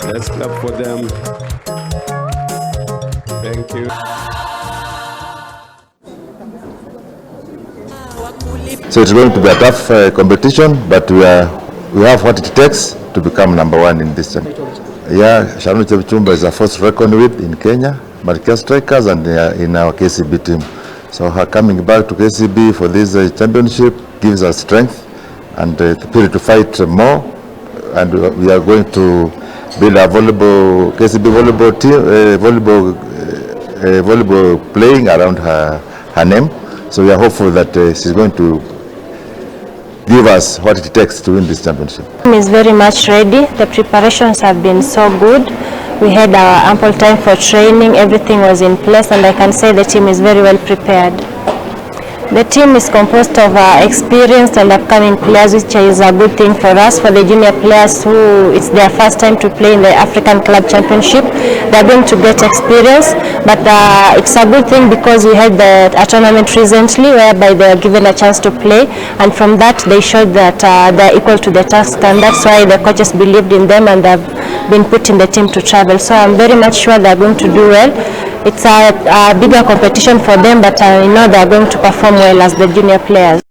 Let's clap for them. Thank you. So it's going to be a tough competition, but we have what it takes to become number one in this challenge. Yeah, Sharon Chepchumba is a force to reckon with in Kenya, Makiria strikers, and in our KCB team. So her coming back to KCB for this championship gives us strength and the spirit to fight more. And we are going to build a KCB volleyball team, volleyball playing around her name. So we are hopeful that she's going to give us what it takes to win this championship. The team is very much ready. The preparations have been so good. We had ample time for training. Everything was in place, and I can say the team is very well prepared. The team is composed of experienced and upcoming players, which is a good thing for us. For the junior players who it's their first time to play in the African Club Championship, they're going to get experience. But it's a good thing because we had a tournament recently whereby they were given a chance to play, and from that they showed that they're equal to the task, and that's why the coaches believed in them and they've been put in the team to travel. So I'm very much sure they're going to do well. It's a bigger competition for them, but I know they're going to perform well as the junior players.